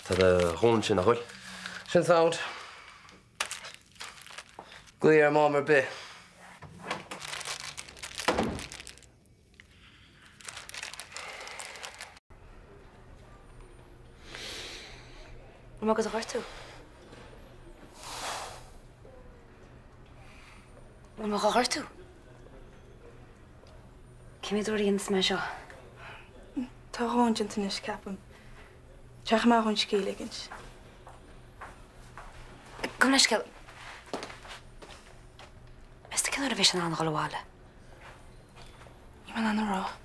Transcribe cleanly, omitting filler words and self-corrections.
Tá do dhóthain ansin, nach bhfuil? Sin sound. Glaoigh orm am ar bith. Bhfuil mé do ghortú? Bhfuil mé dhá ghortú? Cé mhéad uair a dhéanfas mé seo? Tá a dhóthain déanta anois, ceapaim. Rachaidh mé chun scíth a ligint. Gabh mo leithscéal. Meas tú cén uair a bheidh sé in ann a dhul abhaile? Níl mé in ann a rá.